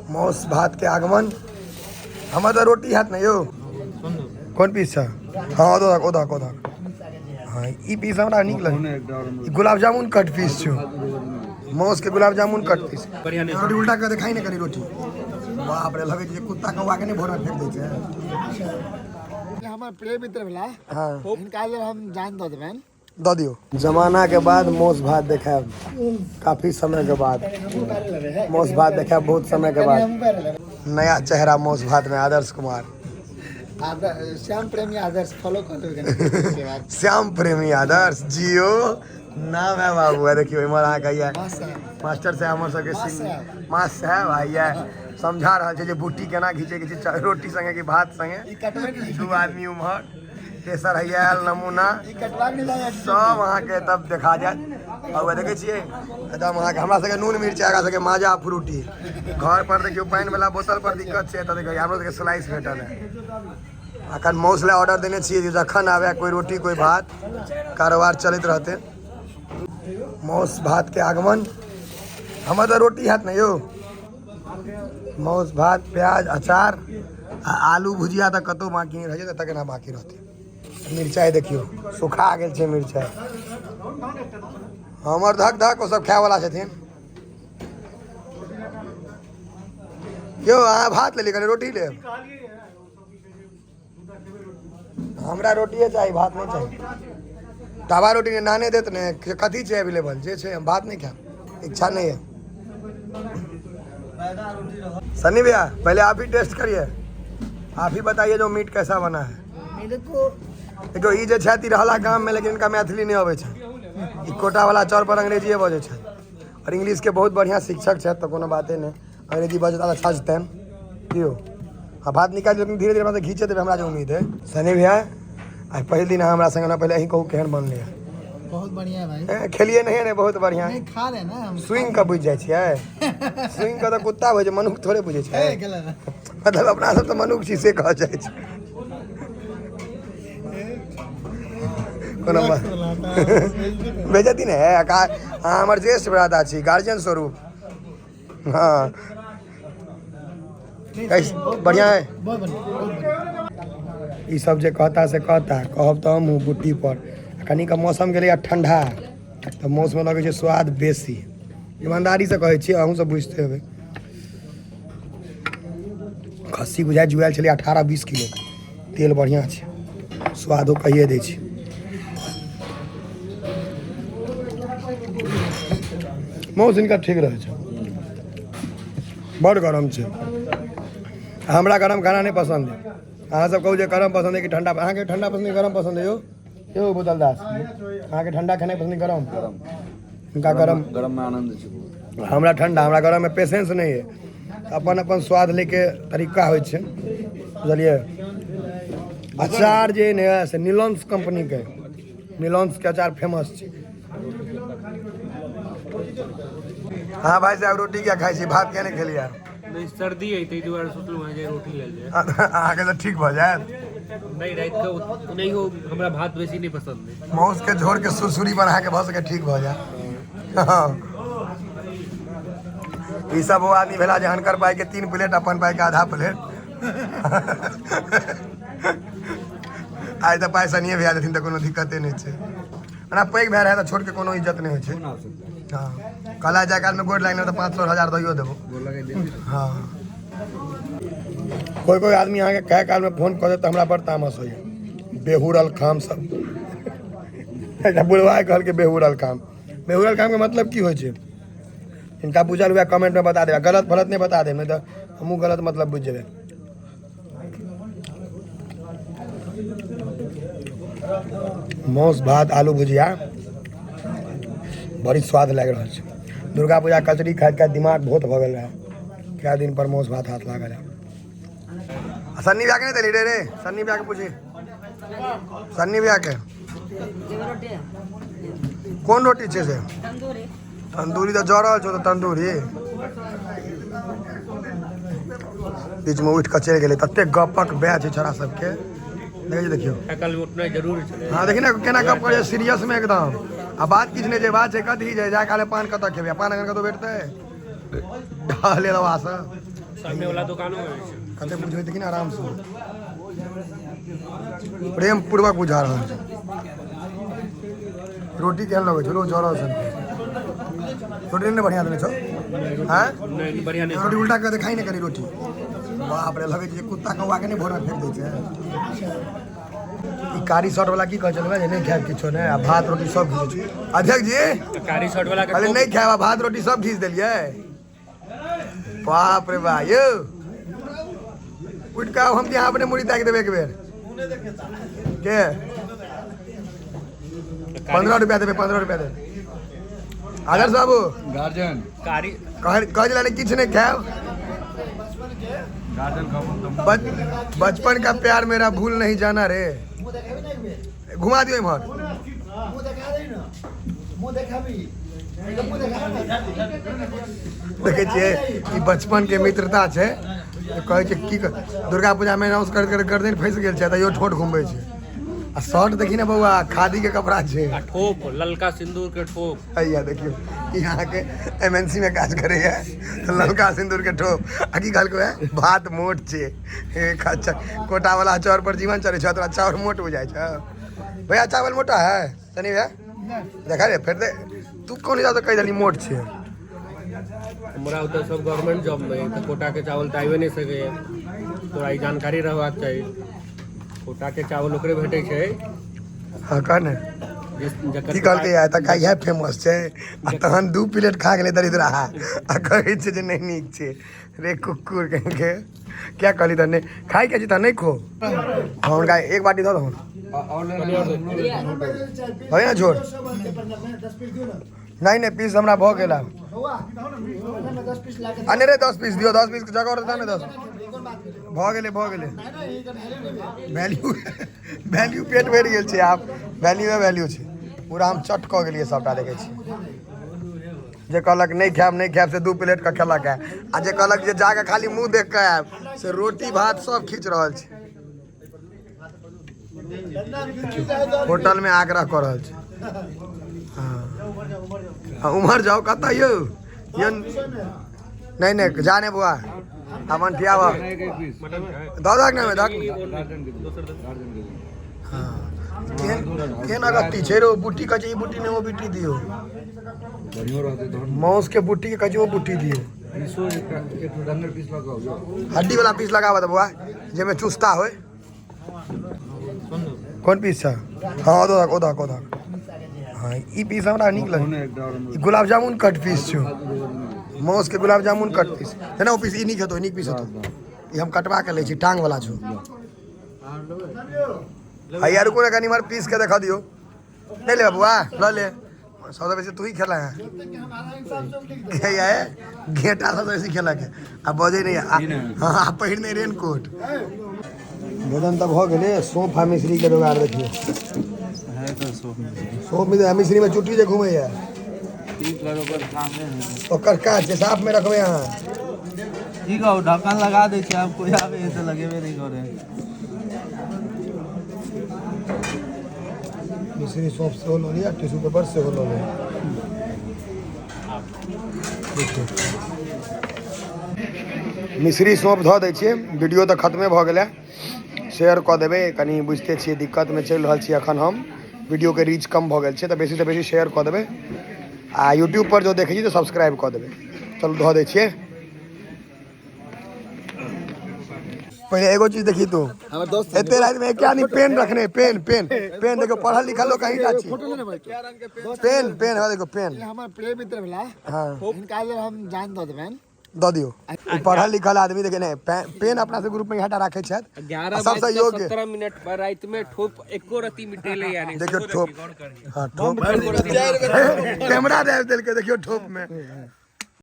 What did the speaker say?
मासु भात के आगमन। हमर तऽ रोटी हैत ने यौ? कोन पीस छै? हँ, ओ दहक, ओ दहक, ओ दहक। हँ, ई पीस हमरा नीक लगै। ई गुलाब जामुन कट पीस छौ, मासु के गुलाब जामुन कट पीस। बढ़िया नहीं। रोटी उल्टा कर देखाई ने कनी रोटी। बाप रे, लगै छै जे कुत्ता कौआ के नहि भोरा फेंक दै छै। हमर प्रिय मित्र भेला। हँ। हिनका लेल हम जान दऽ देबनि। दऽ दियौ। जमाना के बाद मासु भात देखायब, काफी समय के बाद मासु भात देखायब, बहुत समय के बाद। नया चेहरा मासु भात में, आदर्श कुमार। श्याम प्रेमी आदर्श फॉलो कर लेबै। श्याम प्रेमी आदर्श जियो नाम है बाबू। है देखियो, इम्हर अहाँके ये मास्टर साहब हमर सबके, मास्टर साहब आइए समझा रहल छै जे बूटी केना घीचै के छै, रोटी संगे कि भात संगे। दू आदमी उम्हर, तेसर हैया आयल नमूना। सब अहाँके तब देखा जायत। आ देखै छियै एकदम अहाँके हमरा सबके नून मिरचाइ, एकरा सबके माजा फ्रूटी। घर पर देखियौ पानि वाला बोतल पर दिक्कत छै, तऽ देखियौ हमरो सबके स्लाइस भेटल है। अखन मौस लए ऑर्डर देने छियै जे जखन आबे कोई रोटी कोई भात, कारोबार चलैत रहतै। मौस भात के आगमन। हमर तऽ रोटी हैत ने यौ? मौस भात, प्याज, अचार आ आलू भुजिया तऽ कतहु बाँकी नहि रहै छै, तऽ केना बाँकी रहतै? मिरचाइ देखियौ, सुखा गेल छै मिरचाइ हमर। धक धक ओ सब खायवला छथिन। यौ, अहाँ भात लेली, कहलियै रोटी लेब। हमरा रोटिए चाही, भात नहि चाही। तवा रोटी ने नाने देत ने। कथी छै अवेलेबल जे छै, हम भात नहीं खायब, इच्छा नहीं है। सन्नी भैया, पहले आप ही टेस्ट करिए, आप ही बताइए जो मीट कैसा बना है। मेरे को देखियौ, ई जे छथि, ई रहला गाम में, लेकिन इनका मैथिली नहि अबै छै। ई कोटा वाला चौर पर अंग्रेजीए बजै छै और इंग्लिश के बहुत बढ़िया शिक्षक छथि, तऽ कोनो बाते नहि, अंग्रेजी बजता तऽ अच्छा जेतनि। की यौ? हाँ, भात निकालि, लेकिन धीरे धीरे हमरा घीचे देबै, हमरा जे उम्मीद है। सनी भैया, आइ पहिल दिन अहाँ हमरा संगे ना, पहिले अहीं कहू केहन बनलै है? बहुत बढ़िया है भाई। ए, खेलिए नहीं ने? बहुत बढ़िया। नहीं, खा रहे ना हम। सुनि कऽ बुझि जाइ छियै? सुनि कऽ तऽ कुत्ता होइ छै, मनुख थोड़े बुझै छै। ए, गलत है। मतलब अपना सब तऽ मनुख छी, से कहल जाइ छै। कोनो बात बेजती नहि है। अहाँ हमर ज्येष्ठ भ्राता छी, गार्जियन स्वरूप। हाँ, बढ़िया है। बहुत बढ़िया, बहुत बढ़िया। ई सब जे कहता से कहता, कहब तऽ हमहूँ बुट्टी पर। कनिक मौसम गेलैए ठंडा तऽ मौसममे लगै छै स्वाद बेसी। ईमानदारीसँ कहै छी, अहूँ सब बुझिते हेबै। खस्सी बुझाइ जुआयल छलै 18-20 किलो। तेल बढ़िआँ छै, स्वादो कहिए दै छै। मौस हिनका ठीक रहै छै। बड़ गरम छै। हमरा गरम खाना नहि पसन्द है। अहाँ सब कहू जे गरम पसन्द है कि ठंडा? अहाँके ठंडा पसन्द है, गरम पसन्द है? यौ, यौ बोतल दास, अहाँके ठंडा खेनाइ पसन्द है, गरम? हिनका गरम। गरम में आनंद छै बहुत। हमरा ठंडा, हमरा गरम में पेशेंस नहीं है। अपन अपन स्वाद लेके तरीका होइ छै, बुझलियै? अचार जे ने है से निलॉन्स कंपनी के, निलॉन्स के अचार फेमस छै। हाँ भाई साहब, रोटी क्या खाइ छी, भात किया नहि खेलियै? नहीं, सर्दी है, ताहि दुआरे सोचलहुँ हँ जे रोटी लेल जाय। अहाँके तऽ ठीक भऽ जायत। नहीं, राति के नहीं हो, हमरा भात बेसी नहीं पसंद है। माउस के झोर के सुरसुरी बना के भऽ सके ठीक भऽ जाय। हँ। ई सब ओ आदमी भेला जे हनकर पाइ के 3 प्लेट, अपन पाइ के आधा प्लेट। आइ तऽ पाइ सनिए भैया देथिन तऽ कोनो दिक्कते नहि छै। ओना पैघ भए रहै तऽ छोटके कोनो इज्जत नहि होइ छै। हँ, कहला जाय कालमे गोड़ लागि तऽ 500 1000 दैयो देबो। हँ, कोइ कोइ आदमी अहाँके खाय कालमे फोन कऽ देत तऽ हमरा बड़ तामस होइए। बेहुरल काम सब। एकटा बुढ़वा कहलकै बेहुरल काम। बेहुरल कामके मतलब की होइ छै, हिनका बुझल हुए कमेंटमे बता देबै। गलत फलत नहि बता देब, नहि तऽ हमहूँ गलत मतलब बुझि जेबै। मासु भात आलू भुजिया बड़ी स्वाद लागि रहल छै। दुर्गा पूजा कचरी खाइत खाइत दिमाग बहुत भऽ गेल रहै। कए दिन पर मासु भात हाथ लागल है। आ सन्नी भैया के नहि देली रे? रे सन्नी भैया के पूछी, सन्नी भैया के कोन रोटी छै से? तंदूरी तऽ जरल छौ। तऽ तंदूरी बीचमे उठि कऽ चलि गेलै। ततेक गपक बैच छै छोड़ा सबके, देखै छी, देखियौ। काल्हि उठनाइ जरूरी छलै। हाँ, देखी ने केना गप करै सीरियस में एकदम। आ बात किछु नहि छै, बात छै कथी जे जाय काले पान कतऽ खेबै? आ पान एखन कतौ भेटतै? ढहले रवा से सामने वाला दुकानो है। कते बुझबै देखी ने आराम से प्रेम पूर्वक बुझा रहल छै। रोटी केहन लगै छौ? जरल सन रोटी नहि बढ़िया देने छौ। हाँ नहीं बढ़िया नहीं। रोटी उल्टा कर देखाई नहीं करी रोटी। बाप रे, लगै छै जे कुत्ता कौआ के नहि भोर में फेंक दै छै। ई कारी शर्ट वाला की कहै छलै जे नहि खायब किछो नहि, आ भात रोटी सब घीचै छै। अध्यक्ष जी कारी शर्ट वाला के कहले नहीं खायब, आ भात रोटी सब घीच देलियै। बाप रे बा, यौ उठि कऽ आउ, हम यहाँ अपने मुड़ी ताकि देबै एक बेर के। 15 रुपया देबै, 15 रुपया देबै। आदर्श बाबू गार्जियन कारी कह दिला किछु नहि खायब। बचपन का प्यार मेरा भूल नहीं जाना रे। घुमा दियो इम्हर। देखै छियै ई बचपन के मित्रता छै। कहै छै की दुर्गा पूजा में अनाउंस करैत करैत गर्दन फँसि गेल छै, तैयो ठोठ घुमबै छै। आ शर्ट देखी ने बौआ, खादी के कपड़ा छै। आ ठोप ललका सिंदूर के ठोप। हैया देखियौ ई अहाँके एमएनसी में काज करैया, ललका सिंदूर के ठोप। आ की कहलकै है, भात मोट छै। कोटा वाला चाउर पर जीवन चलै छै, तोरा चाउर मोट बुझाइ छै। भैया चावल मोटा है सनी भैया? देखा रे फेर दे, तू कोन हिसाब से कहि देली मोट छै? हमरा ओतऽ सब गवर्नमेंट जॉब में है, तऽ कोटा के चावल तऽ आबि नहि सकैए। तोरा ई जानकारी रहबाक चाही, कोटा के चावल ओकरे भेटै छै। हाँ कह ने की कहलकै या तऽ इएह फेमस छै। आ तहन 2 प्लेट खा गेलै दरिद्रा, आ कहै छै जे नहि नीक छै। रे कुकुर के क्या कहली तऽ नहि खाइ के छै तऽ नहि खो। हाँ हुनका एक बाटी दऽ दहुन है ना झोर। नहीं नहीं पीस हमरा भऽ गेल आब। अने रे 10 पीस दियौ, 10 पीस के जगह रहता ने 10 भऽ गेलै, भऽ गेलै। वैल्यू वैल्यू पेट भरि गेल छै आब, वैल्यूए वैल्यू छै पूरा। हम चट कऽ गेलियै सबटा देखै छी। जे कहलक नहि खायब नहि खायब से 2 प्लेट के खेलक है, आ जे कहलक जे जाके खाली मुँह देख कऽ आयब से रोटी भात सब खींच रहल छै। होटल में आग्रह कऽ रहल छै। हाँ उम्हर जाओ कतऽ यौ? यौ नहीं नहीं जाने बुआ अपन ठियाबऽ दऽ दहक ने दहक। हाँ केहन अगत्ती छै रो, बूटी कहै छै ई बूटी नहि ओ बूटी दियौ। मांस के बूटी के कहै छै ओ बूटी दियौ। हड्डी वाला पीस लगाबऽ तऽ बौआ, जाहिमे चुस्ता होय। कोन पीस छै? हाँ ओ दहक ओ दहक ओ दहक। हाँ ई पीस हमरा नीक लगै। ई गुलाब जामुन कट पीस छौ, मांस के गुलाब जामुन कट पीस है ना। ओ पीस ई नीक हेतौ, नीक पीस हेतौ। ई हम कटवा के लै छी, टांग वाला छौ। हैया रुकू ने कनि इम्हर पीस के देखा दियौ। नहीं ले बबुआ, लऽ ले। सबसँ बेसी तू ही खेला है। हैया घेटा सबसँ बेसी खेलक है। आ बजै नहि, हाँ पहिरने रेनकोट। भोजन तऽ भऽ गेलै। सौंफ आ मिश्री के जोगाड़ देखियौ। सौंफ मिश्री में चुट्टी जे घुमैया ओकर काज छै, साफ में रखबै अहाँ। ठीक है, ढक्कन लगा दै छै, आब कोई आबे है तऽ लगेबे नहि करे। मिश्री सौंफ सेहो लऽ लिअ, टिश्यू पेपर सेहो लऽ लिअ। देखियौ मिश्री सौंफ धऽ दै छियै। वीडियो तऽ खत्मे भऽ गेलै, शेयर कऽ देबै। कनि बुझिते छियै दिक्कतमे चलि रहल छी एखन हम, वीडियोके रीच कम भऽ गेल छै, तऽ बेसीसँ बेसी शेयर कऽ देबै। आ यूट्यूब पर जो देखै छी तऽ सब्सक्राइब कऽ देबै। चलू धऽ दै छियै। पहिले एगो चीज देखी तू, एते राति में एक आदमी पेन रखने, पेन पेन पेन देखो, पढ़ल लिखल लोग कहीं का छी। पेन पेन हाँ देखो पेन। हमर प्रिय मित्र भेला, हाँ हिनका लेल हम जान दऽ देबनि। दऽ दियौ। पढ़ल लिखल आदमी देखे ने पेन अपना से ग्रुप में हटा राखे छथि। 11 बज 17 मिनट पर राति में ठोप एको रति मिटेले यानी। देखियो ठोप, हाँ ठोप कैमरा दे देलकै, देखियो ठोप में।